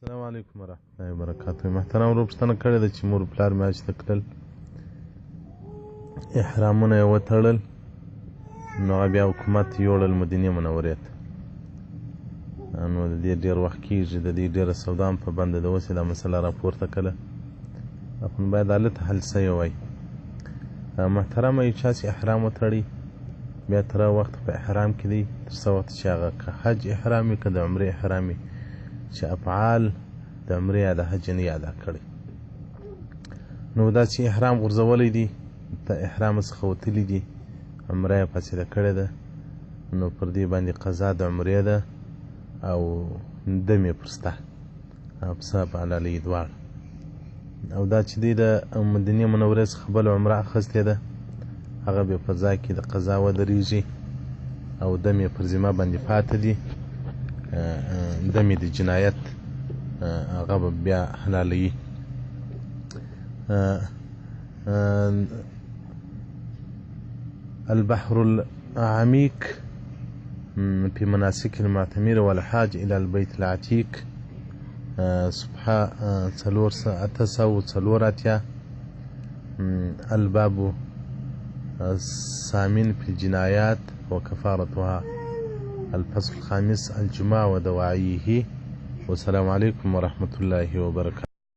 السلام علیکم ورحمت الله وبرکاته. محترم ورور پوښتنه کړې ده چې مور پلار مې حج ته تلل، احرامونه یې وتړل، نو هغه بیا حکومت یوړل مدینې منورې ته. نو د دې ډېر وخت کېږي، د دې ډېره سودا هم په بنده ده. اوس یې دا مسله راپورته کړه، خو نو باید هلته حل سوی وای. محترمه، یو چا چې احرام وتړي بیا تر هغه وخته په احرام کې دی تر څه وخت چې هغه که حج احرام وي که د عمرې احرام وي، چې افعال د عمرې یا د حج نه ادا کړي. نو دا چې احرام غورځولی دی، د احرام څخه وتلي دي، عمره یې فاسده کړې ده، نو پر دې باندې قضا د عمرې ده او دم یې پر سته، پسه په حلالوي دواړه. او دا چې دی د مدینې منورې څخه بله عمره اخیستې ده، هغه به په ځای کې د قضا ودرېږي او دم یې پر ذمه باندې پاتې دي. دم یې د جنایت هغه به بیا حلالوي. البحر العميق في مناسك المعتمر والحاج إلى البيت العتيق، صفحة 884. الباب الثامن في الجنايات وكفارتها، الفصل الخامس الجماع ودواعيه. والسلام عليكم ورحمة الله وبركاته.